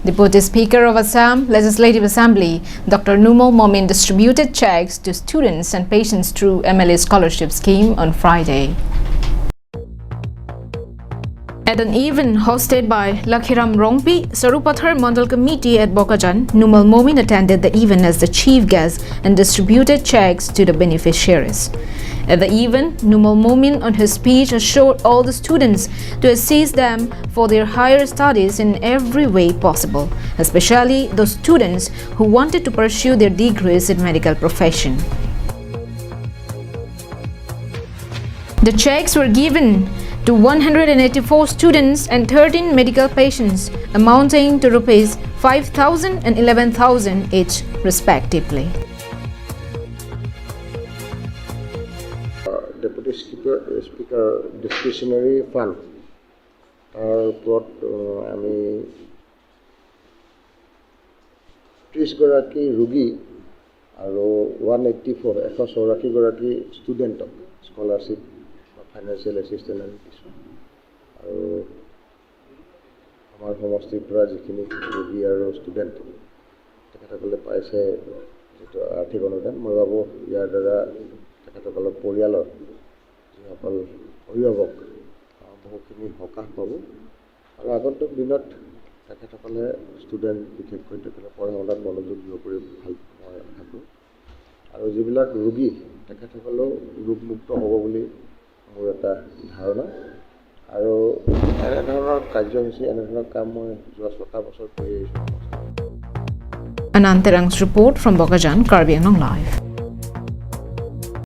Deputy Speaker of Assam Legislative Assembly, Dr. Numal Momin, distributed checks to students and patients through MLA scholarship scheme on Friday. At an event hosted by Lakhiram Rongpi, Sarupathar Mandal Committee at Bokajan, Numal Momin attended the event as the chief guest and distributed checks to the beneficiaries. At the event, Numal Momin on his speech assured all the students to assist them for their higher studies in every way possible, especially those students who wanted to pursue their degrees in medical profession. The checks were given to 184 students and 13 medical patients, amounting to rupees 5,000 and 11,000 each, respectively. Deputy Speaker discretionary fund, তাৰ ওপৰত আমি 30গৰাকী ৰোগী আৰু 184, 184গৰাকী ষ্টুডেণ্টক scholarship বা financial assistance আমি দিছোঁ। আৰু আমাৰ সমষ্টিৰ পৰা যিখিনি ৰোগী আৰু ষ্টুডেণ্ট, তেখেতসকলে পাইছে যিটো আৰ্থিক অনুদান, মই ভাবোঁ ইয়াৰ দ্বাৰা তেখেতসকলৰ পৰিয়ালৰ যিসকল অভিভাৱক, বহুখিনি সকাহ পাব। আৰু আগন্তুক দিনত তেখেতসকলে, ষ্টুডেণ্ট বিশেষকৈ, তেখেতৰ পঢ়া শুনাত মনোযোগ দিব কৰি ভাল মই আশা কৰোঁ। আৰু যিবিলাক ৰোগী, তেখেতসকলেও ৰোগমুক্ত হ'ব বুলি মোৰ এটা ধাৰণা। আৰু এনেধৰণৰ কাৰ্যসূচী, এনেধৰণৰ কাম মই যোৱা 6টা বছৰ কৰি আহিছোঁ। Anant Terang's report from Bokajan, Karbi Anglong Live.